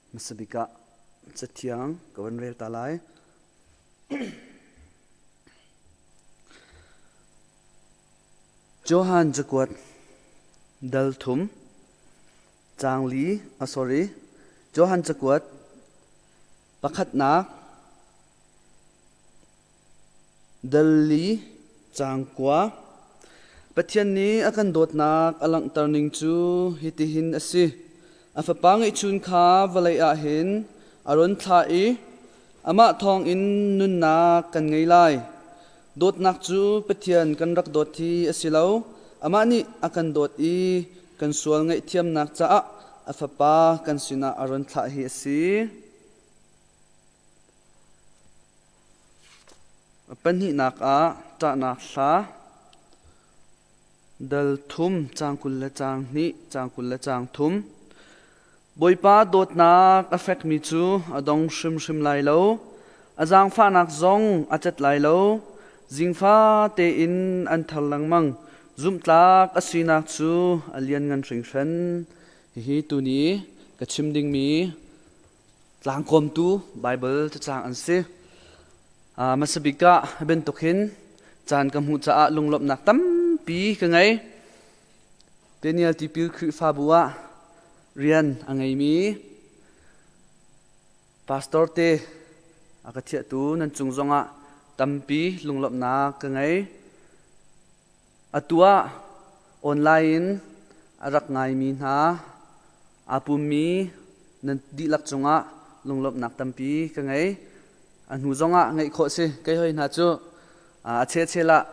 Hmasa bik ah Cathiang ka van rel ta lai. Johan cakuat dal thum caang li a sorry Johan cakuat pakhatnak Dal li caang kua Pathian nih a kan dawtnak a langhter ning cu hitihin a si. A Fapa ngeihchun kha vawlei ah hin a run thlah i amah thawngin nunnak kan ngei lai. Dawtnak cu Pathian kan rak dawt hi a si lo, amah nih a kan dawt i kan sual ngaihthiamnak caah a Fapa kan sinah a run thlah hi a si. Pahnihnak ah ṭahnak hla dal thum caang 20 le caang hnih caang 20 le caang thum. Bawipa dawtnak a fekmi cu a dong hrimhrim lai lo, a zaangfahnak zong a cat lai lo. Zingfa tein an thar lengmang, zumhtlak a sinak cu a lianngan hringhran. Hihi tuni ka chim dingmi Tlangkawmtu Baibal cacang an si. Hmasa bik ah bantuk hin caan ka hmuh caah lunglawmhnak tampi ka ngei. Daniel Tipil Khrihfabu ah rian a ngeimi pastor te a ka thiahtu nan cung zongah tampi lunglawmhnak ka ngei. Atu ah online in a rak ngaimi hna aa pummi nan dihlak cungah lunglawmhnak tampi ka ngei. A hnu zongah ngeih khawh si. Kei hoi hna cu a chel ah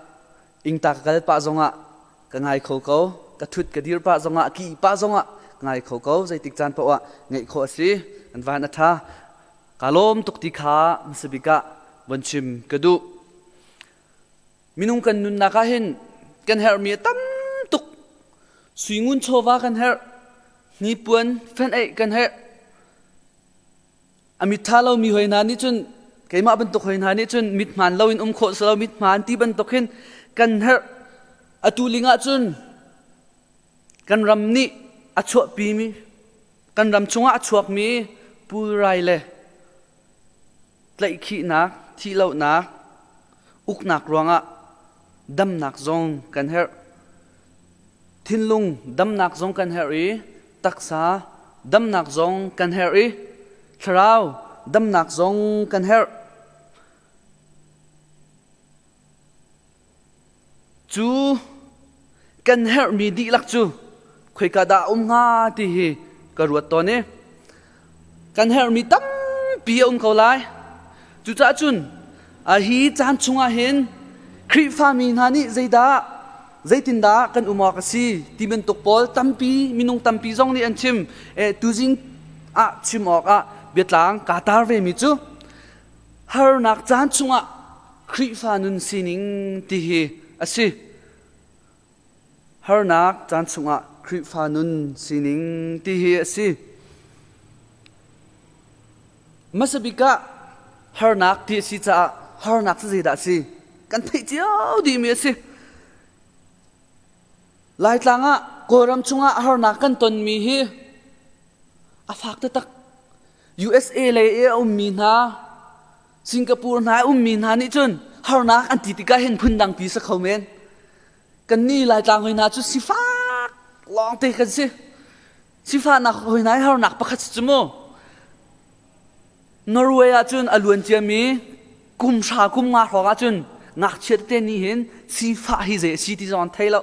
ingta ka kal pah zongah ka ngai kho ko. Ka thut ka dir pah zongah ki pah zongah ka ngai kho ko. Zeitik caan paoh ah ngeih khawh a si. An van a ṭha. Ka lawm tuk ti kha hmasa bik ah von chim ka duh. Minung kan nunnak ah hin kan herhmi a tam tuk. Suingun chawva kan herh, hnipuan fenh-eih kan herh. A mit ṭha lomi hoi hna nih cun keimah bantuk hoi hna nih cun mit hmaan loin um khawh si lo mit hmaan ti bantuk hin kan herh. Atu ling ah cun kan ram nih a chuahpimi kan ram chungah a chuakmi pulrai le tlaihkhihnak, thihlohnak, uknak ruangah damnak zong kan herh. Thinlung damnak zong kan herh i taksa damnak zong kan herh i thlarau damnak zong kan herh. Cu kan herhmi dihlak cu khoika dah a um hnga ti hi ka ruat tawn i kan herhmi tampi a um ko lai. Cucaah cun hi caan chungah hin Khrihfami hna nih zeidah zeitindah kan um awk a si ti bantuk pawl tampi minung tampi zong nih an chim. E, tuzing ah chim awkah biatlang kaa tar vemi cu harnak caan chungah Khrihfa nun sining ti hi a si. Harnak caan chungah Khrihfa nun sining ti hi a si. Hmasa bik ah harnak ti a si caah harnak cu zeidah a si? Kan theih cio dihmi a si. Laitlang ah Kawlram chungah harnak kan tonmi hi a fak taktak. USA lei i a ummi hna Singapore hna a ummi hna nih cun harnak an ti tikah hin phundang pi sa kho men. Kannih Laitlang hoi hna cu sifak lawngte kan si. Sifahnak hoi hna i harnak pakhat si cu mu. Norway ah cun a luan ciami kum hra kum nga hrawng ah cun ngakchia tete nih hin sifah hi zei a si ti zong an thei lo.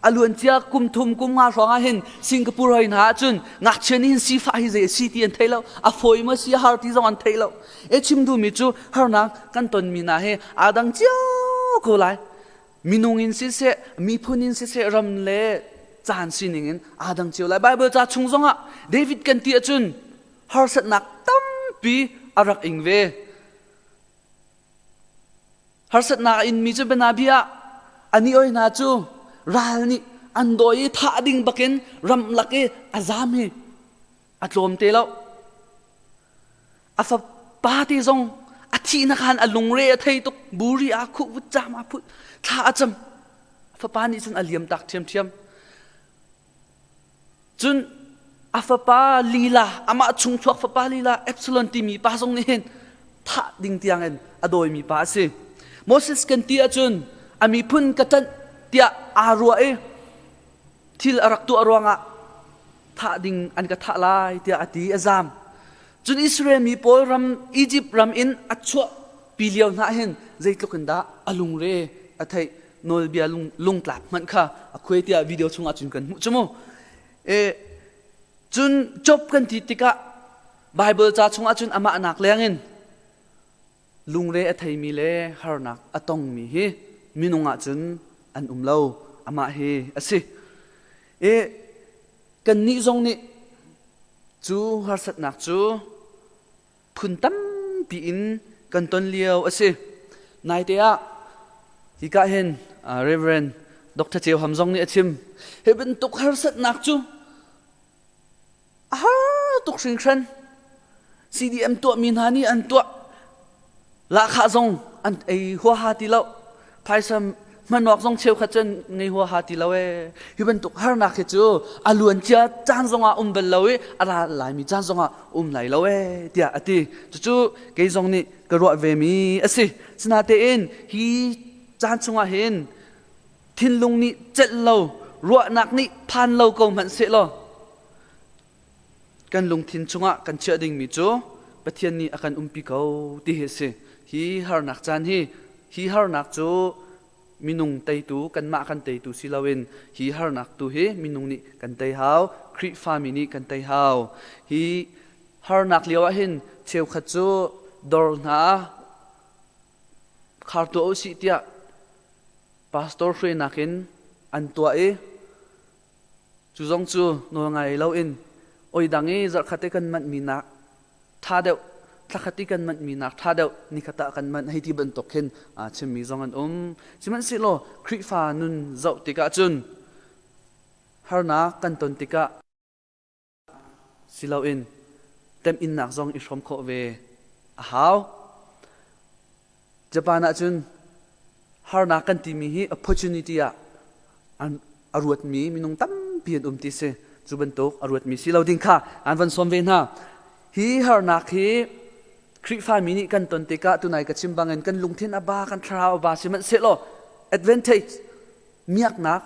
A luancia kum thum kum nga hrawng ah hin Singapore hoi hna ah cun ngakchia nih hin sifah hi zei a si ti an thei lo. A fawi maw si a har ti zong an thei lo. E chim duhmi cu harnak kan tonmi hna hi aa dang cio ko lai. Minung in siseh, miphun in siseh, ram le caan sining in aa dang cio lai. Bible ca chung zongah David kan ti ahcun harsatnak tampi a rak ing ve. Harsatnak a inmi cu bianabia ah ani oi hna cu ral nih an dawi i thah ding bakin ramlak i a zam hi a tlawm te lo. A fapa te zong a thihnak khan a lungre a thei tuk buri aa khuh vutcam aa phut thla a cam a fapa nih cun a liam tak ṭhiamṭhiam. Cun a A fapa lila, amah chungchuak fapa lila Absalom timi pa zong nih hin thah ding tiangin a dawimi pa a si. Moses kan ti ahcun a miphun ka ṭanh tiah aa ruah i thil a rak tuah ruangah thah ding an ka thah lai tiah a ti a zam. Cun Israel mi pawl ram Egypt ram in a chuah pi lio hna hin zeitluk in dah a lungre a theih nawlbia lungtlak hmanh kha a khuai tiah video chungah cun kan hmuh cu mu. E, cun Job kan ti tikah Bible ca chungah cun amah nak lengin lungre a theimi le harnak a tongmi hi minung ah cun an um lo amah hi a si. E, kannih zong nih cu harsatnak cu phun tampi in kan ton lio a si. Naite ah hika hin Reverend Dr. Ceu Ham zong nih a chim. Hi bantuk harsatnak cu a har tuk hringhran. CDM tuahmi hna nih an tuah. Lahkhah zong an ei huaha ti lo. Phaisa hmanawk zong cheukhat cun ngei huaha ti lo ee. Hi bantuk harnak hi cu a luancia caan zongah um bal lo i a ra laimi caan zongah um lai lo ee tiah a ti. Cucu kei zong nih ka ruah vemi a si. Sinatein hi caan chungah hin thinlung nih celh lo, ruahnak nih phan lo ko hmanh sehlaw kan lungthin chungah kan chiah dingmi cu Pathian nih a kan umpi ko ti hi a si. Hi harnak caan hi hi harnak cu minung teitu kanmah kan teitu si loin hi harnak tu hi minung nih kan tei hau, Khrihfami nih kan tei hau. Hi harnak lio ah hin cheukhat cu dor hna khar tuah usih tiah pastor hruainak in an tuah i Cu zong cu nawlngai loin oi dang i zarhkhat i kan manhmi nak ṭha deuh, thlakhat i kan manhmi nak ṭha deuh nikhat ah kan manh hei ti bantuk khin aa chimmi zong an um. Sihmanhsehlaw Khrihfa nun zoh tikah cun harnak kan ton tikah si loin temhinnak zong i hrawm khawh ve a hau. Japan ah cun harnak kan timi hi opportunity ah a ruatmi minung tampi an um ti si. Cu bantuk a ruatmi si lo ding kha an van sawm ve hna. Hi harnak hi Khrihfami nih kan ton tikah tunai ka chim bangin kan lungthin a ba, kan thlarau a ba sihmanhsehlaw advantage miaknak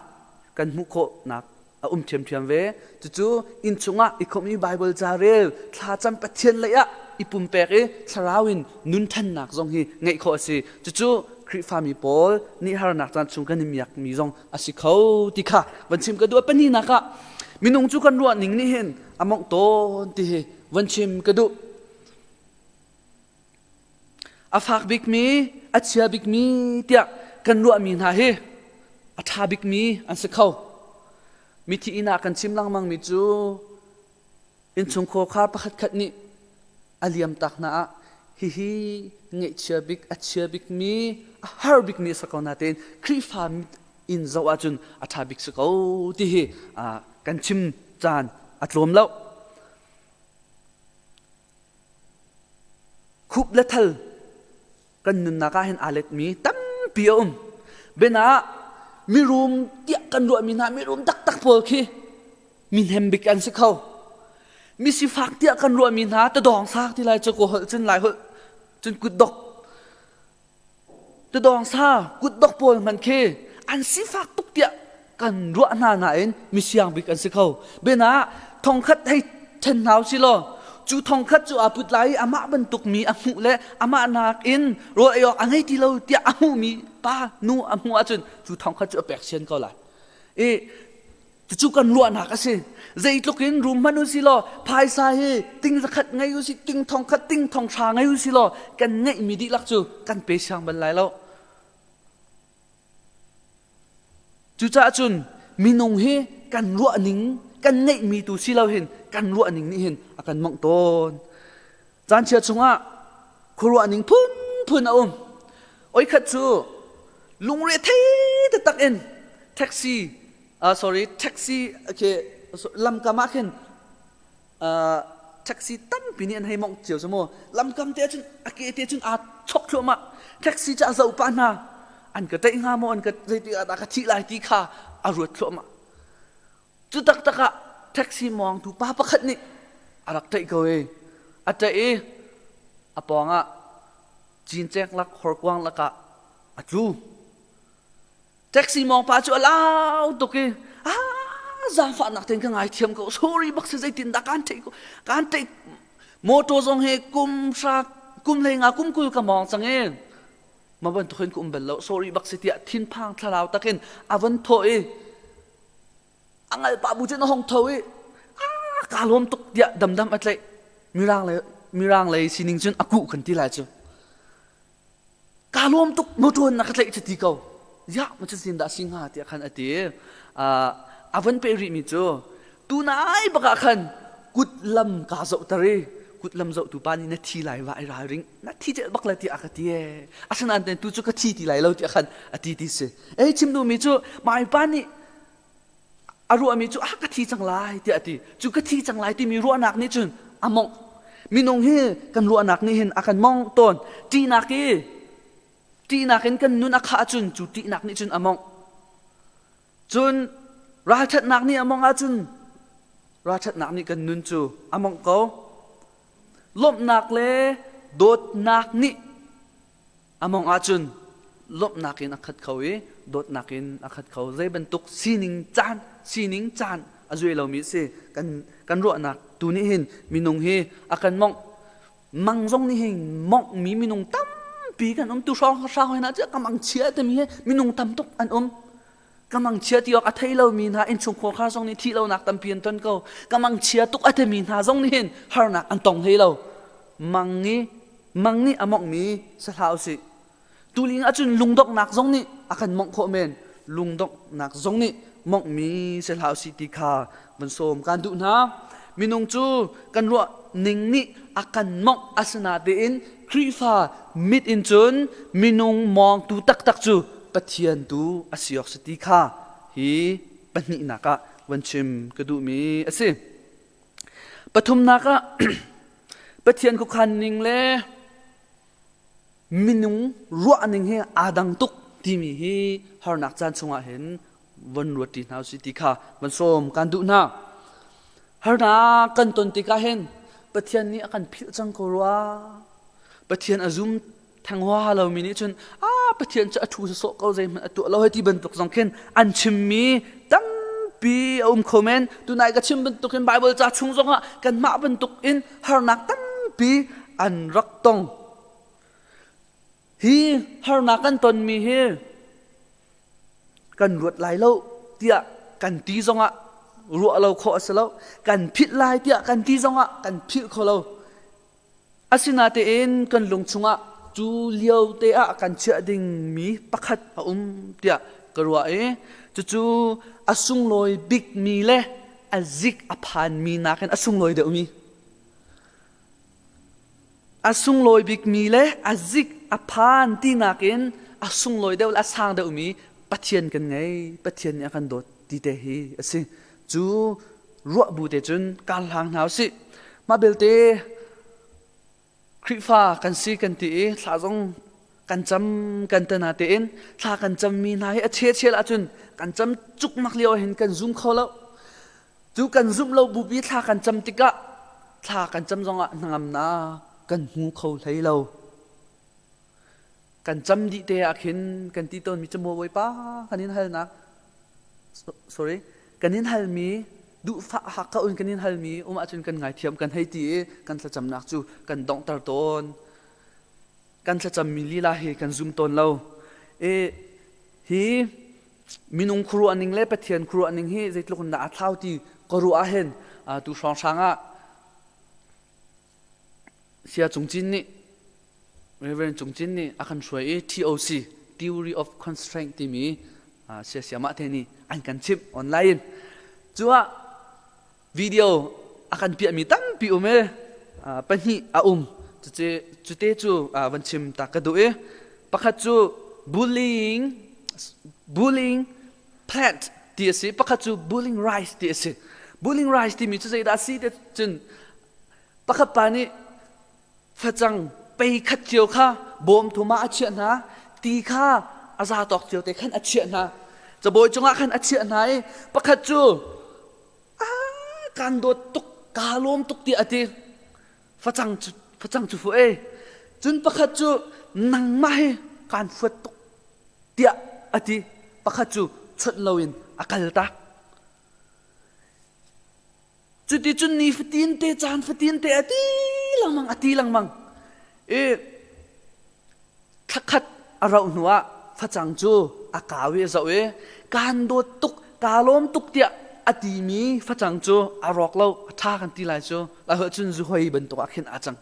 kan hmuh khawhnak a um ṭhiamṭhiam ve. Cucu inn chungah i khawmh i Baibal ca rel, thlacam Pathian lei ah i pumpek i thlarau in nun ṭhannak zong hi ngeih khawh a si. Cucu Khrihfami pawl nih harnak caan chung kan i miakmi zong a si kho ti kha van chim ka duh. Pahnihnak ah minung cu kan ruah ning nih hin a mawngh tawn ti hi van chim ka duh. A fak bikmi, a chia bikmi tiah kan ruahmi hna hi a ṭha bikmi an si kho. Mithi inn ah kan chim lengmangmi cu innchungkhar kha pakhatkhat nih a liam tak hna ah hihi ngaihchia bik, a chia bikmi, a har bikmi a si ko natein Khrihfa inn zoh ahcun a ṭha bik si ko ti hi kan chim caan a tlawm lo. Khup le thal kan nunnak ah hin aa letmi tampi a um. Biana ah mirum tiah kan ruahmi hna mirum taktak pawl khi mi hnem bik an si kho. Mi sifak tiah kan ruahmi hna tadawng sak ti lai cu kaw holh cun lai holh cun kutdok Tudawng sa kutdok pawl hmanh khi an sifak tuk tiah kan ruah hna nain misiang bik an si kho. Biana ah thongkhat hei ṭhen hna usih law cu thongkhat cu aa put lai i amah bantuk mi a hmuh le amah nakin rawl ei awk a ngei ti lo tiah a hmuhmi pa nu a hmuh ahcun cu thongkhat cu a pek sian ko lai. I Cucu kan ruahnak a si. Zeitluk in rum hmanh u si law phaisa hi ting zakhat ngei u si, ting thong khat, ting thong hra ngei u si law kan ngeihmi dihlak cu kan pe siang bal lai lo. Cucaah cun minung hi kan ruahning, kan ngeihmi tu si lo hin kan ruahning nih hin a kan mongh tawn. Caan chia chungah khuaruahning phunphun a um. Oi khat cu lungre thei taktak in taxi sorry taxi okay lamkam ah khin taxi tampi nih an hei mongh cio cu mu lamkam te cun a ke te cun aa chok thluahmah taxi cu a zoh pah hna an ka ṭaih hnga maw an ka zeiti ah dah ka thih lai ti kha a ruat thluahmah cu taktak ah. taxi mawngtu pa pakhat nih a rak ṭaih ko i a ṭaih i a pawngah cincek lak horkuang lakah a tlu. Taxi mawng pa cu a lau tuk i ah zaangfahnak tein ka ngaithiam ko sorry bak si zeitin dah kaan ṭaih ko kaan ṭaih motor zong hi kum hra kum hlei nga kum 20 ka mawng cang i ma bantuk in ka um bal lo sorry bak si tiah thinphang thlalau takin a von thawh i a ngal pah bu cun a hong tho i ah kaa lawm tuk tiah damdam a tlaih mirang lei mirang lei sining cun a kuh kan ti lai cu kaa lawm tuk motor na ka tlaih cu ti ko ya ma cu sin dah si hnga tiah khan a ti a von pe rih mi cu tunai bak ah khan kut lam kaa zohter i kut lam zohtu pa nih na thi lai va ai ralring na thi cel bak lai tiah a ka ti ee asinain tu cu ka thi ti lai lo tiah khan a ti ti si ei chim duhmi cu mai pa nih a ruahmi cu ah ka thi cang lai tiah a ti cu ka thi cang lai timi ruahnak nih cun a mongh minung hi kan ruahnak nih hin a kan mong tawn ṭihnak i ṭihnak in kan nun a khah cun cu ṭihnak nih cun a mongh cun ralṭhatnak nih a mongh ahcun ralṭhatnak nih kan nun cu a mongh ko lawmhnak le dawtnak nih A mong ahcun lawmhnak in a khat kho i dawtnak in a khat kho. Zei bantuk sining caan, sining caan a zuai lomi a si. Kan, kan ruahnak tu nih hin minung hi a kan mongh. Mang zong nih hin monghmi minung tampi kan um. Tu hrawng hrawng hna cu ka mang chia timi hi minung tam tuk an um. Ka mangchia ti awk a thei lomi hna innchungkhar kha zong nih thih lonak tampi an ton ko. Ka mangchia tuk a timi hna zong nih hin harnak an tong hlei lo. Mang i mang nih a monghmi si hlah usih. Tuling ahcun lungdonghnak zong nih a kan mongh khawh men. Lungdonghnak zong nih monghmi si hlah usih ti kha van sawm kan duh hna. Minung cu kan ruah ning nih a kan mongh asinatein Khrihfa mit in cun minung mawngtu taktak cu Pathian tu a si awk si ti kha hi pahnihnak ah van chim ka duhmi a si. Pathumnak ah Pathian khuakhan ning le minung ruah ning hi aa dang tuk timi hi harnak caan chungah hin von ruat ṭi hna usih ti kha van sawm kan duh hna. Harnak kan ton tikah hin Pathian nih a kan philh cang ko rua. Pathian a zum theng hua lomi nih cun ah Pathian cu a ṭhu sawsawh ko zeihmanh a tuah lo hei ti bantuk zong khin an chimmi tampi a um kho men. Tunai ka chim bantukin Bible ca chung zongah kanmah bantuk in harnak tampi an rak tong. Hi harnak kan tonmi hi kan ruat lai lo tiah kan ti zongah ruah lo khawh a si lo kan philh lai tiah kan ti zongah kan philh kho lo asinatein kan lung chungah cu lio te ah kan chiah dingmi pakhat a um tiah ka ruah i cucu a sunglawi bikmi le a zik a phanmi nakin a sunglawi deuhmi A sunglawi bikmi le a zik a phan tinak in a sunglawi deuh le a sang deuhmi Pathian kan ngei, Pathian nih a kan dawt ti te hi a si. Cu ruah bu te cun kar hlang hna usih. Mah belte Khrihfa kan si kan ti i thla zong kan cam kan te na tein thla kan cammi hna hi a chechel ahcun kan cam cukmak lio hin kan zum kho lo. Cu kan zumh lo bupi thla kan cam tikah thla kan cam zongah hnangamnak kan hmu kho hlei lo. Kan cam dih te ah khin kan ti tawnmi cu maw Bawipa kan in halnak sorry kan in halmi duhfah hakka un kan in halmi um ahcun kan ngaithiam kan hei ti i kan thlacamnak cu kan donghter tawn. Kan thlacammi lila hi kan zum tawn lo. I hi minung khuaruah ning le Pathian khuaruah ning hi zeitluk in dah aa thlau ti ka ruah ahhin tu hrawnghrang ah Saya Cung Cin nih Reverend Cung Cin nih a kan hruai i TOC Theory of Constraint timi saya siamah te nih an kan chimh online in cu ah video a kan piahmi tampi um i pahnih a um cute cu van chim ta ka duh i pakhat cu bullying bullying plant ti a si pakhat cu bullying rice ti a si bullying rice timi cu zeidah a si ti cun pakhat pa nih facang pei khat cio kha bawm thum ah a chiah hna ti kha a za tawk cio te khan a chiah hna cabawi cungah khan a chiah hna i pakhat cu. Kan dawt tuk, kaa lawm tuk tiah a ti. Facang cu facang cu fu e. Cun pakhat cu nangmah hi kaan fuat tuk tiah a ti. Pakhat cu chawnh loin a kal tak. Cuticun ni fatin te caan fatin te a ti lengmang a ti lengmang. I thlakhat a rauh hnuah facang cu a kau i a zoh i kaan dawt tuk kaa lawm tuk tiah a timi facang cu a rawk lo a ṭha kan ti lai cu lai cun zuhoi bantuk ah khin aa cang.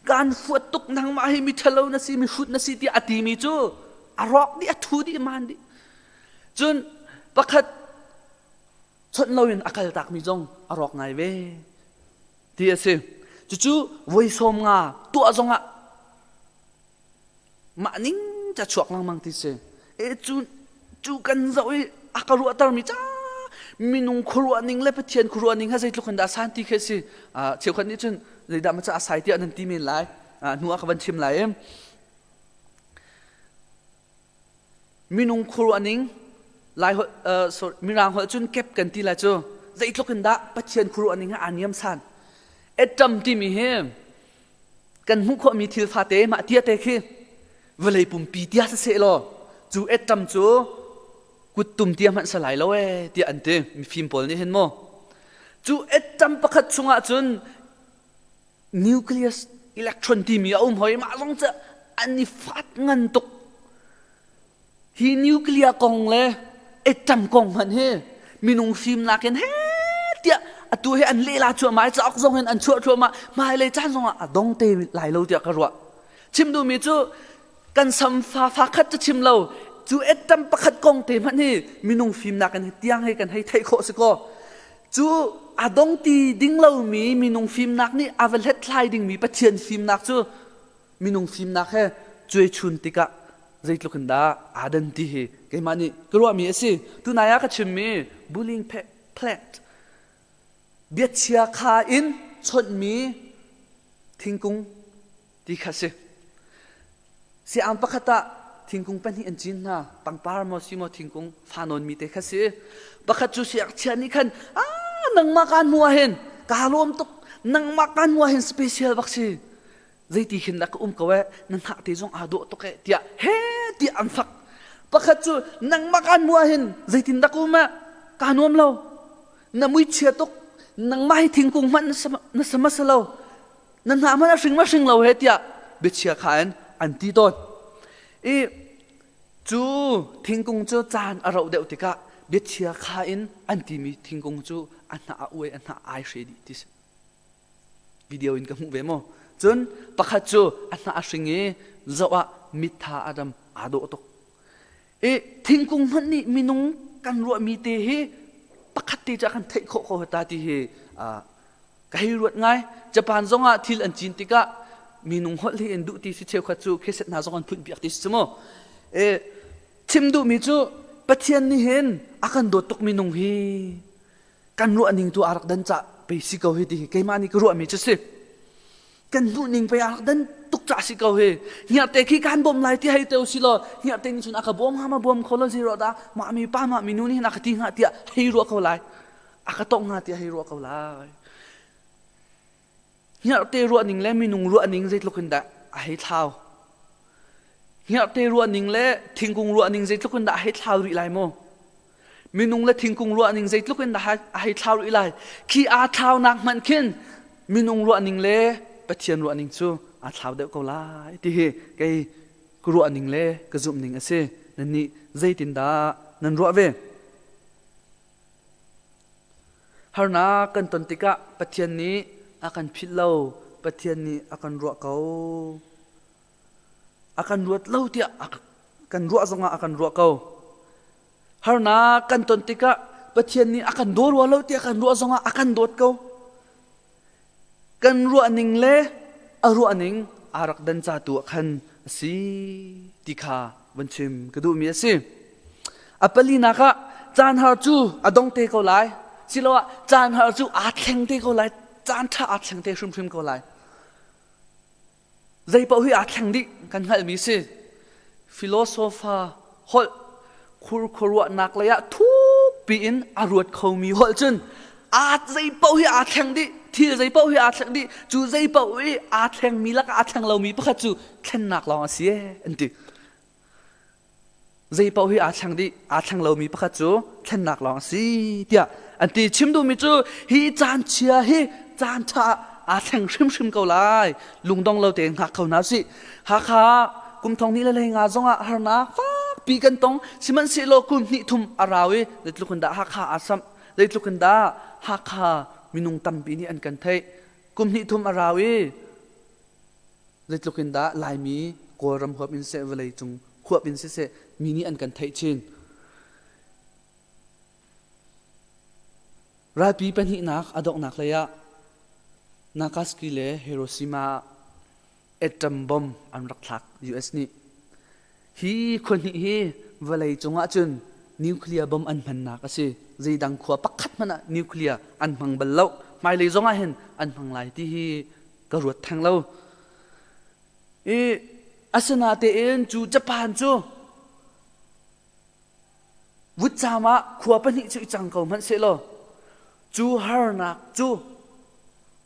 Kaan fuat tuk nangmah hi mi ṭhalo na si mi hrut na si tiah a timi cu a rawk dih a thu dih a maan dih. Cun pakhat chawnh loin a kaltakmi zong a rawk ngai ve ti a si. Cucu voi 50 tuah zongah mah ning ca chuak lengmang ti si. E cu cu kan zoh i a ka ruahtermi ca minung khuaruah ning le Pathian khuaruah ning ha zeitluk in dah san ti khi si. Cheukhat nih cun zeidah ma ca a sai tiah nan ti men lai. Hnu ah ka van chim lai. Minung khuaruah ning Lai holh sorry Mirang holh cun kep kan ti lai cu zeitluk in dah Pathian khuaruah ning he aa niam san. Atom timi hi kan hmuh khawhmi thil fate mah tia te khi vawlei pumpi tia siseh law cu atom cu kuttum tia hmanh sa lai lo ee tiah an ti mifim pawl nih hin mu. Cu atom pakhat chungah cun nucleus electron timi a um hoi mah zong cu an i fat ngan tuk hi nuclear kong le atom kong hmanh hi minung fimnak in he tiah atu hi an lehla cuahmah i cauk zong in an chuah thluahmah hmailei caan zong ah a dong te lai lo tiah ka ruah chim duhmi cu kan samfa fa khat cu chim lo cu atom pakhat kong te hmanh hi minung fimnak in tiang hi kan hei theih khawh si kaw Cu a dong ti ding lomi minung fimnak nih a va hlethlai dingmi Pathian fimnak cu minung fimnak he cuaichun tikah zeitluk in dah aa dan ti hi keimah nih ka ruahmi a si. Tunai ah ka chimmi bullying plant biachia kha in chawnhmi thingkung ti kha si. Siang pakhat ah thingkung pahnih an cin hna. Pangpar maw si maw thingkung fa nawnmi te kha si. Pakhat cu siangchia nih khan ah nangmah kaan hmu ah hin kaa lawm tuk nangmah kaan hmu ah hin special bak si. Zeiti khin dah ka um ko eh na hnah te zong aa dawh tuk eh tiah he tiah an fak. Pakhat cu nangmah kaan hmu ah hin zeitin dah ka um eh kaa nuam lo. Na mui chia tuk nangmah hi thingkung hmanh na sa hmasa lo. Na hna hmanh a hring ma hring lo he tiah biachia kha in an ti tawn. I cu thingkung cu caan a rauh deuh tikah biachia kha in an timi thingkung cu a hnah a uai a hnah ai hre dih ti si. Video in ka hmuh ve maw? Cun pakhat cu a hnah a hring i zoh ah mittha a dam aa dawh tuk. I thingkung hmanh nih minung kan ruahmi te hi pakhat te cu a kan theih khawh ko ta ti hi ka hei ruat ngai. Japan zong ah thil an cin tikah minung holh hi an duh ti si cheukhat cu kheset hna zong an phunh piak ti si mu. E chim duhmi cu Pathian nih hin a kan dawt tuk minung hi kan ruah ning tu a rak dan cah pei si ko hi ti hi keimah nih ka ruahmi cu si. Kan hmuh ning pei a rak dan tuk cah si ko hi. Hniarte khi kan bawm lai ti hei te si law hniarte nih cun a ka bawm hnga ma bawm kho lo zei ruah dah mah mi pa mah mi nu nih hin a ka ti hnga tiah hei ruah ko lai. A ka tongh hnga tiah hei ruah ko lai. Hngerhte ruah ning le minung ruah ning zeitluk in dah a hei thlau. Hngerhte ruah ning le thingkung ruah ning zeitluk in dah a hei thlau rih lai mu. Minung le thingkung ruah ning zeitluk in dah a hei thlau rih lai. Khi aa thlaunak hmanh khin minung ruah ning le Pathian ruah ning cu aa thlau deuh ko lai ti hi kei ka ruah ning le ka zumh ning a si. Nannih zeitindah nan ruah ve? Harnak kan ton tikah Pathian nih a kan philh lo, Pathian nih a kan ruah ko. A kan ruat lo tiah kan ruah zongah a kan ruah ko. Harnak kan ton tikah Pathian nih a kan daw rua lo tiah kan ruah zongah a kan dawt ko. Kan ruah ning le a ruah ning aa rak dan ca tu ah khan a si ti kha van chim ka duhmi a si. A palinak ah caan har cu a dong te ko lai. Siloah caan har cu aa thleng te ko lai. Caan ṭha aa thleng te hrimhrim ko lai. Zeipaoh hi aa thleng dih kan hngalhmi si. Philosopher holh khurkhuaruahnak lei ah thukpi in a ruat khomi holh cun. Aa zei paoh hi aa thleng dih. Thil zei paoh hi aa thleng dih. Cu zei paoh i aa thlengmi lakah aa thleng lomi pakhat cu thlennak lawng a si ee an ti. Zei paoh hi aa thleng dih. Aa thleng lomi pakhat cu thlennak lawng a si tiah an ti. Chim duhmi cu hi caan chia hi caan ṭha ah aa thleng hrimhrim ko lai. Lungdong lo tein hngak kho hna usih. Hakha kum thong hnih le hlei nga zongah harnak fakpi kan tong. Sihmanhsehlaw kum hnih thum a rau i zeitluk in dah Hakha aa samh, zeitluk in dah Hakha minung tampi nih an kan theih. Kum hnih thum a rau i zeitluk in dah Laimi Kawlram huap in siseh, vawleicung huap in siseh mi nih an kan theih chin. Ralpi pahnihnak a donghnak lei ah Nagasaki le Hiroshima ah atom bomb an rak thlak US nih. Hi khua hnih hi vawlei cung ahcun nuclear bomb an hmannak a si. Zeidang khua pakhat hmanh ah nuclear an hmang bal lo. Hmailei zong ah hin an hmang lai ti hi ka ruat theng lo. I asinatein cu Japan cu Vutcam ah khua pahnih cu i cang ko hmanh sehlaw cu harnak cu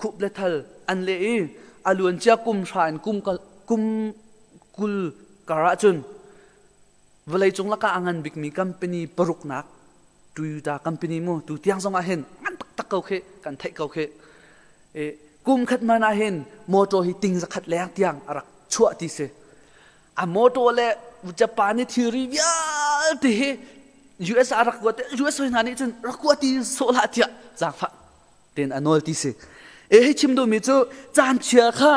khup le thal an leh i a luancia kum hra in kum, kum 20 kar ahcun vawleicung lakah a ngan bikmi company paruknak Toyota company mu tu tiang zong ah hin ngan taktak ko khi kan theih ko khi. E, kum khat man ah hin motor hi ting zakhat leng tiang a rak chuah ti si. A motor le Japan i thilri vialte hi US ah rak kuat US hoi hna nih cun rak kuat ti sawh hlah tiah zaangfah tein a nawl ti si. E hei chim duhmi cu caan chia kha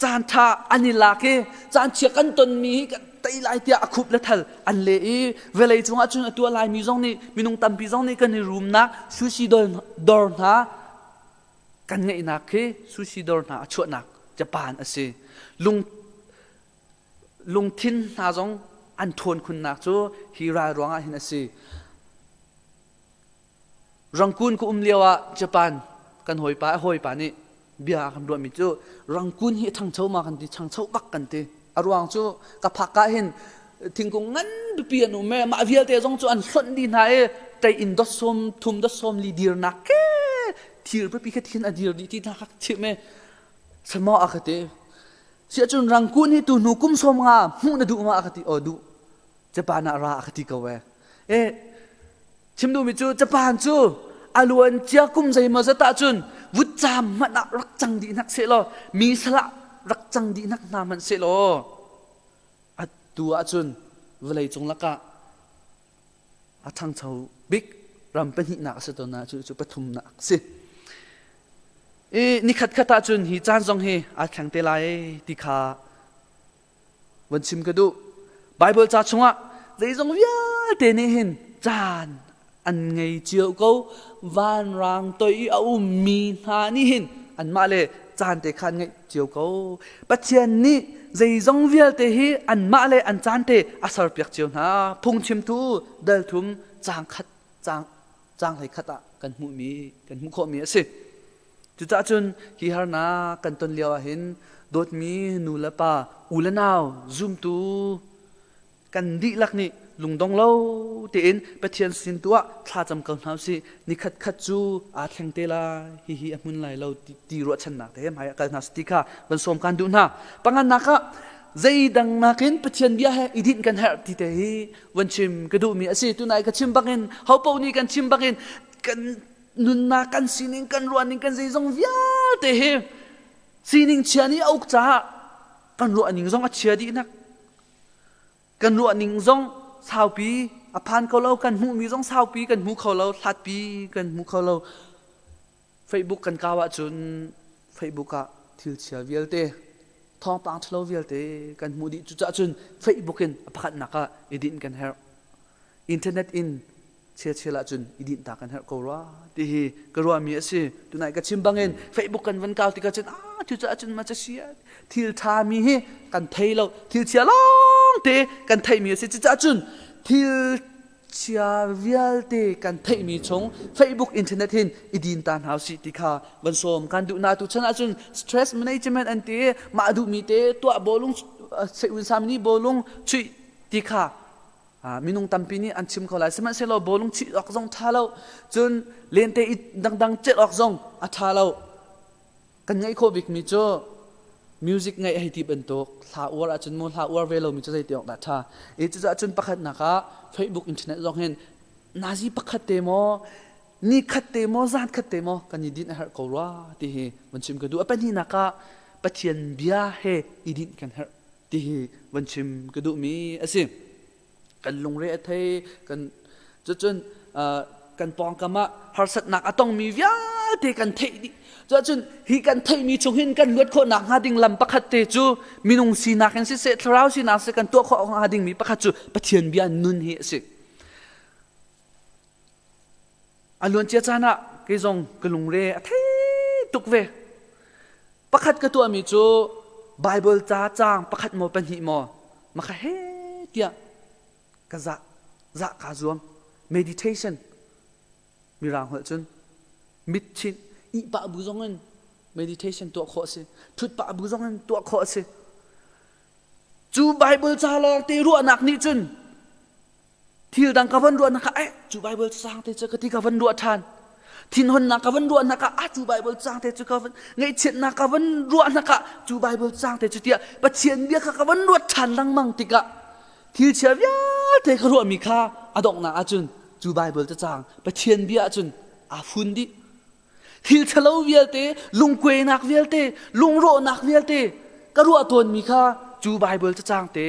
caan ṭha an i lak i caan chia kan tonmi hi kan tei lai tiah a khup le thal an le i vawlei cungah cun a tuah laimi zong nih minung tampi zong nih kan i rumnak sushi dawr hna kan ngeihnak khi sushi dawr hna a chuahnak Japan a si. Lung lungthin hna zong an ṭhawn khunnak cu hi ral ruangah hin a si. Rangkun ka um lio ah Japan kan hawipa a hawipa nih bia a kan ruahmi cu Rangkun hi a ṭhangcho ma kan ti ṭhangcho bak kan ti. A ruang cu ka phak ah hin thingkung ngan pipi an um e mah vialte zong cu an hlonh dih hna i tei in dot sawm thum dot sawm li dirnak ke thir pipi kha thin a dir dih ti hna kha chim e samaw a ka ti. Siahcun Rangkun hi tu hnu kum 50 hmuh na duh ma a ka ti. Aw duh. Japan ah ra a ka ti ko e. E chim duhmi cu Japan cu a luan cia kum zeimaw zat ahcun vutcaam hmanh ah rak cang dih hnak sehlaw mi salah rak cang dih hnak hna hmanh sehlaw atu ahcun vawleicung lakah a ṭhangcho bik ram pahnihnak a si tawn ah cu cu pathumnak a si. I nikhat khat ahcun hi caan zong hi aa thleng te lai ti kha van chim ka duh. Bible ca chungah zeizong vialte nih hin caan an ngei cio ko. Vanrang toi i a ummi hna nih hin anmah le caan te kha an ngeih cio ko. Pathian nih zeizong vialte hi anmah le an caan te a serpiak cio hna. Phungchimtu dal thum caang khat caang caang hlei khat ah kan hmuhmi kan hmuh khawhmi a si. Cucaah cun hi harnak kan ton lio ah hin dawtmi nu le pa u le nau zumtu kan dihlak nih lungdong lo tein Pathian sin tu ah thlacam ko hna usih. Nikhat khat cu aa thleng te lai, hihi a hmun lai lo ti ruahchannak te he hmai ah kal hna ti kha van sawm kan duh hna. Pangannak ah zeidang nakin Pathian bia he i dinh kan herh ti te hi van chim ka duhmi a si. Tunai ka chim bangin hopo nih kan chim bangin kan nunnak kan sining kan ruahning kan zeizong vialte hi sining chia nih a uk caah kan ruahning zong a chia dih nak. Kan ruahning zong saupi a phan kho lo, kan hmuhmi zong saupi kan hmu kho lo, hlatpi kan hmu kho lo. Facebook kan kau ahcun Facebook ah thil chia vialte, thawngpang ṭhalo vialte kan hmuh dih. Cucaah cun Facebook in a pakhatnak ah i dinh kan herh. Internet in chiachel ahcun i dinh ta kan herh ko rua ti hi ka ruahmi a si. Tunai ka chim bangin Facebook kan van kau tikah cun ah cucaah cun ma ca sia thil ṭhami hi kan thei lo thil chia lawngte kan theihmi a si. Cucaah cun thil chia vialte kan theihmi chung Facebook internet hin i din ta hna usih ti kha van sawm kan duh na tu chan ahcun stress management an ti mah duhmi te tuah bawlung seiun samni bawlung chuih ti kha. Minung tampi nih an chim ko lai. Sihmanhsehlaw bawlung chih awk zong ṭha lo. Cun lente i dangdang celh awk zong a ṭha lo. Kan ngaih khawh bikmi cu music ngaih hei ti bantuk hla uar ahcun mu hla uar ve lomi cu zeiti awk dah ṭha. I cucaah cun pakhatnak ah Facebook internet zong hin nazi pakhat te maw ni khat te maw zan khat te maw kan i dinh a herh ko rua ti hi van chim ka duh. A pahnihnak ah Pathian bia he i dinh kan herh ti hi van chim ka duhmi a si. Kan lungre a thei kan cucun kan pawngkam ah harsatnak a tongmi vialte kan theih dih. Cuahcun hi kan theihmi chung hin kan luat khawhnak hnga ding lam pakhat te cu minung sinak in siseh thlarau sinak siseh kan tuah khawh hnga dingmi pakhat cu Pathian bia nun hi a si. A luancia caan ah kei zong ka lungre a thei tuk ve. Pakhat ka tuahmi cu Baibal ca caang pakhat maw pahnih maw maka he tiah ka zah zah kaa zuam. Meditation mirang holh cun mit chinh ihpah bu zong in meditation tuah khawh a si. Thut pah bu zong in tuah khawh a si. Cu Baibal ca lawng te ruahnak nih cun Thil dang ka van ruahnak ah eh cu Bible caang te cu ka ti ka van ruah ṭhan. Thinhunnak ka van ruahnak ah ah cu Bible caang te cu ka van ngaihchiatnak ka van ruahnak ah cu Bible caang te cu tiah Pathian bia kha ka van ruat ṭhan lengmang tikah thil chia vialte ka ruahmi kha a donghnak ahcun cu Bible caang Pathian bia ahcun aa fun dih. Thil ṭhalo vialte, lungkuainak vialte, lungrawhnak vialte ka ruah tawnmi kha cu Baibal cacang te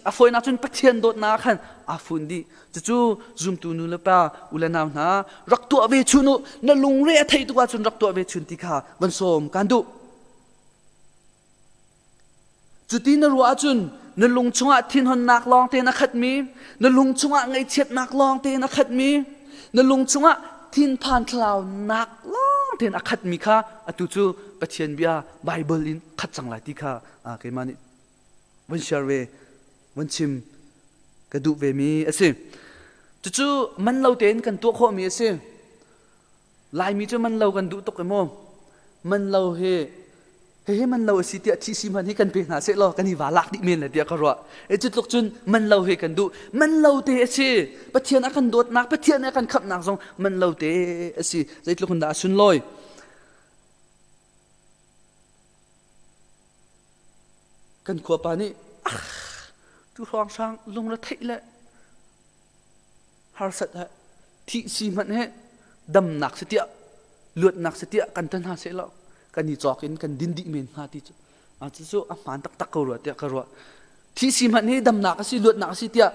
a fawinak cun Pathian dawtnak khan aa fun dih. Cucu zumtu nu le pa u le nau hna rak tuah ve chun u na lungre a theih tuk ahcun rak tuah ve chun ti kha van sawm kan duh. Cuti na ruah ahcun na lung chungah thinhunnak lawng tein a khatmi, na lung chungah ngaihchiatnak lawng tein a khatmi, na lung chungah thinphan thlalaunak lawng tein a khatmi kha atu cu Pathian bia Baibal in khat cang lai ti kha keimah nih van share ve, van chim ka duh vemi a si. Cucu man lo tein kan tuah khawhmi a si. Laimi cu man lo kan duh tuk i mu. Man lo hi hihi man lo a si tiah thih si hmanh hi kan pe hna seh law kan i va lak dih men le tiah ka ruah. E cu tluk cun man lo hi kan duh. Man lo te a si. Pathian a kan dawtnak, Pathian a kan khamhnak zong man lo te a si. Zeitluk in dah a sunlawi. Kan khuapa nih ah tu hrawng hrang lungre theih le harsat he thih si hmanh he damnak si tiah luatnak si tiah kan tan hna seh law kan i cawk in kan din dih men hnga ti cu cucu a hmaan taktak ko rua tiah ka ruah thih si hmanh hi damnak a si luatnak a si tiah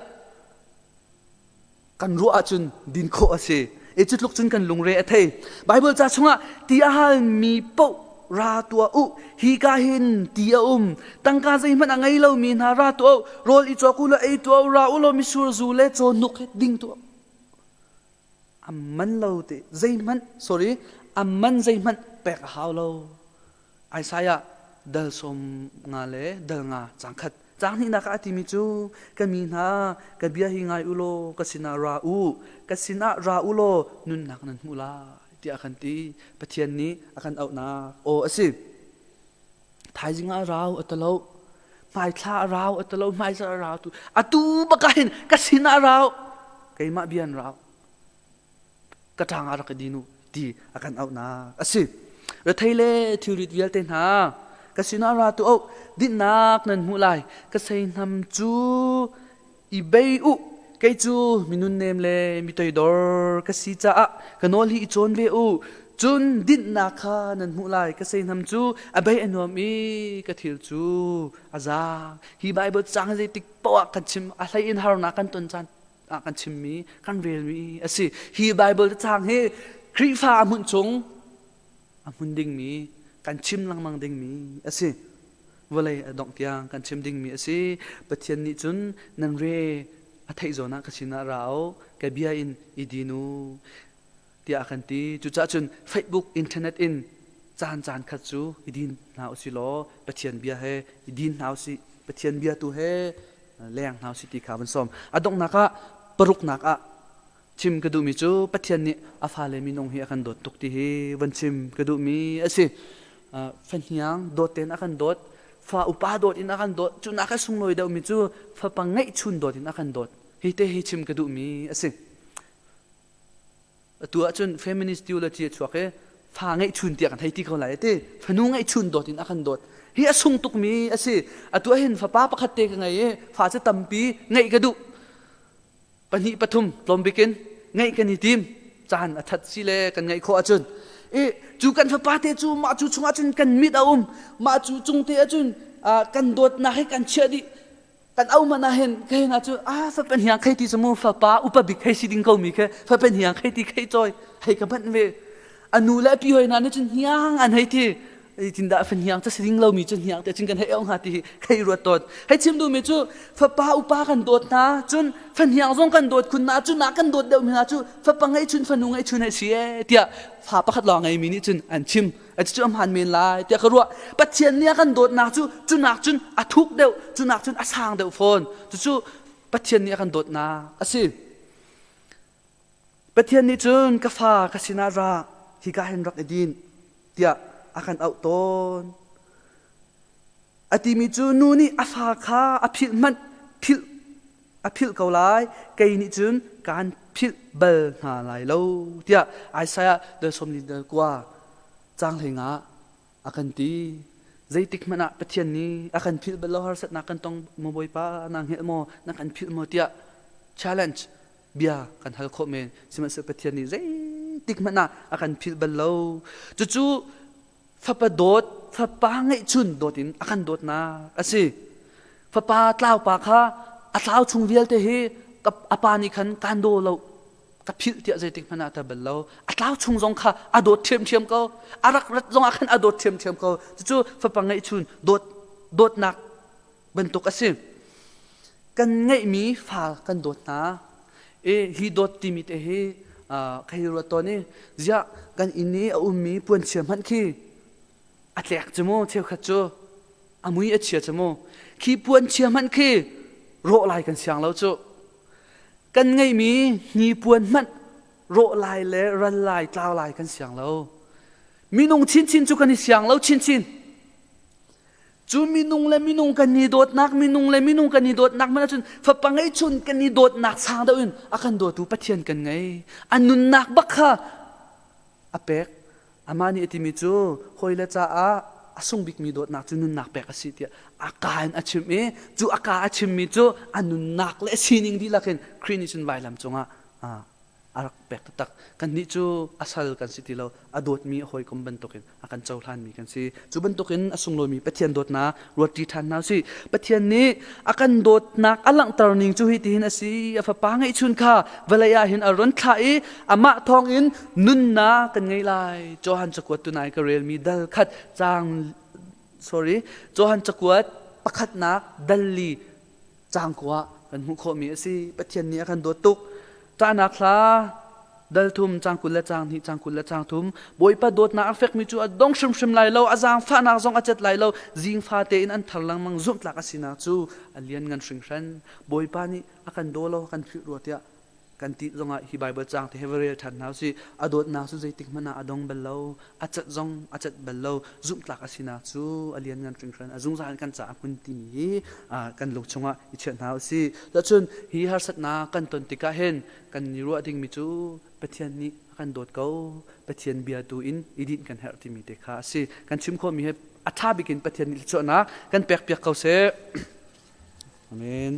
kan ruah ahcun din khawh a si e cu tluk cun kan lungre a thei Bible ca chungah ti a halmi paoh ra tuah u hi ka hin ti a um tangka zeihmanh a ngei lomi hna ra tuah u rawl i cawk u law ei tuah u ra u law misur zu le cawhnuk he ding tuah a man lo te zeihmanh sorry a man zeihmanh pek a hau lo Isaiah dal sawm nga le dal nga cang khat cang hnihnak ah a timi cu ka mi hna ka bia hi ngai u law ka sinah ra u ka sinah ra u law nunnak nan hmu lai tiah a kan ti. Pathian nih a kan auhnak aw a si. Thaizing ah a rau a talo. Hmaithla a rau a talo. Hmaizarh a rau tu. Atu baka hin ka sinah a rau. Keimah bia an rau. Ka ṭang ah rak i din u ti a kan auhnak a si. Rethei le thilrit vialte hna ka sinah ra tu oh dinhnak nan hmuh lai. Ka seihnam cu I bei u, kei cu mi nunnem le mi toidor ka si caah ka nawl hi i cawn ve u. Cun dinhnak kha nan hmuh lai. Ka seihnam cu a bei a nuam i ka thil cu a zaang. Hi Baibal caang hi zeitik paoh ah kan chim, a hlei in harnak kan ton caan ah kan chimmi, kan relmi a si. Hi Baibal caang hi Khrihfa a hmunh chung a hmun dingmi, kan chim lengmang dingmi a si. Vawlei a dongh tiang kan chim dingmi a si. Pathian nih cun nan re a theih zawn ah ka sinah ra u, ka bia in i din u tiah a kan ti. Cucaah cun Facebook, internet in caan caan khat cu i din hna u si law Pathian bia he i din hna u sih. Pathian bia tu he leng hna u sih ti kha van sawm. A donghnak ah paruknak ah chim ka duhmi cu Pathian nih a fale minung hi a kan dawt tuk ti hi van chim ka duhmi a si. Fahniang dawt tein a kan dawt, fa upa dawt in a kan dawt, cu nak a sunglawi deuhmi cu fapa ngeihchun dawt in a kan dawt. Hi te hi chim ka duhmi a si. Atu ahcun feminist theology a chuak i fa ngeihchun tiah kan hei ti ko lai ti. Fanu ngeihchun dawt in a kan dawt. Hi a sung tukmi a si. Atu ahhin fapa pakhat te ka ngei i fa cu tampi ngeih ka duh. Pahnih pathum tlawm bik in ngeih kan i tim. Caan a that si le kan ngeih khawh ahcun. I cu kan fapa te cu mah cu chungah cun kan mit a um. Mah cu cung te ahcun kan dawtnak hi kan chiah dih. Kan au man ah hin kei na cu a fapa hniang khei ti cu mu fapa upa bik hei si ding ko mi khe fapa hniang khei ti khei cawi hei ka banh ve. A nu le a pi hoi hna nih cun hniang an hei ti. Tin dah hniang ca si ding lo mi cu hniang te cun kan hei au hnga ti hi khei ruat tawn. Hei chim duh mi cu fapa upa kan dawt hna cun fahniang zong kan dawt khun na cu na kan dawt deuh mi hna cu fapa ngei chun fanu ngei chun hei si e tiah fa pakhat lawng ngei mi nih cun an chim. Cucu a hmaan men lai tiah ka ruah. Pathian nih a kan dawtnak cu cunak cun a thuk deuh, cunak cun a sang deuh fawn. Cucu Pathian nih a kan dawtnak a si. Pathian nih cun ka fa ka sinah ra, hika hin rak i din tiah a kan auh tawn. A timi cu nu nih a fa kha a philh hmanh philh a philh ko lai, kei nih cun kaan philh bal hna lai lo tiah Isaiah dal sawmli dal kua caang hlei ah a kan ti. Zeitik hmanh ah Pathian nih a kan philh bal lo, harsatnak kan tong maw Bawipa naa hngelh maw, na kan philh maw tiah challenge bia kan hal khawh men. Sihmanhsehlaw Pathian nih zeitik hmanh ah a kan philh bal lo. Cucu fapa dawt, fapa ngeihchun dawt in a kan dawtnak a si. Fapa tlaupa kha a tlau chung vialte hi a pa nih khan kaan daw lo, ka philh tiah zeitik hmanh ah ta bal lo. A tlau chung zong kha a dawt ṭhiamṭhiam ko. A rak rat zong ah khan a dawt ṭhiamṭhiam ko. Cucu fapa ngeihchun dawt dawtnak bantuk a si. Kan ngeihmi fa kan dawt hna. I hi dawt timi te hi ka hei ruat tawn i ziah kan inn i a ummi puanchia hmanh khi a tlek cu mu cheukhat cu a mui a chia cu mu khi puanchia hmanh khi rawh lai kan siang lo cu. Kan ngeihmi hnipuan hmanh rawh lai le ral lai tlau lai kan siang lo. Minung chinchin cu kan i siang lo chinchin. Cu minung le minung kan i dawtnak, minung le minung kan i dawtnak hmanh ahcun fapa ngeihchun kan i dawtnak sang deuh in a kan dawtu Pathian kan ngei. A nunnak bak kha a pek. Amah nih a timi cu hawile caah a sung bikmi dawtnak cu nunnak pek a si tiah a ka in a chim i cu a ka a chimmi cu a nunnak le a sining dihlak in Khrih nih cun vailam cungah a rak pek taktak. Kannih cu a sal kan si ti lo, a dawtmi a hawikom bantukin a kan cohlanmi kan si. Cu bantukin a sunglawimi Pathian dawtnak ruatṭi ṭhan hna usih. Pathian nih a kan dawtnak a langhter ning cu hitihin a si. A Fapa ngeihchun kha vawlei ah hin a run thlah i amah thawngin nunnak kan ngei lai. Johan cakuat tunai ka relmi dal khat caang sorry Johan cakuat pakhatnak dal li caang kua kan hmuh khawhmi a si. Pathian nih a kan dawt tuk. Ṭahnak hla dal thum caang 20 le caang hnih caang 20 le caang thum Bawipa dawtnak a fekmi cu a dong hrimhrim lai lo, a zaangfahnak zong a cet lai lo. Zingfa tein an thar lengmang zumhtlak a sinak cu a lianngan hringhran. Bawipa nih a kan daw lo, a kan philh rua tiah kan ti zongah hi Baibal caang te hi va rel ṭhan hna usih. A dawtnak cu zeitik hmanh ah a dong bal lo, a cat zong a cat bal lo. Zumhtlak a sinak cu a lianngan hringhran, a zungzal in kan caah a hmun timi hi kan lung chungah i chiah hna usih. Cun hi harsatnak kan ton tikah hin kan i ruah dingmi cu Pathian nih a kan dawt ko, Pathian bia tu in i dinh kan herh timi te kha a si. Kan chim khawhmi hi a ṭha bik in Pathian nih thluachuahnak kan pekpiak ko seh. Amen.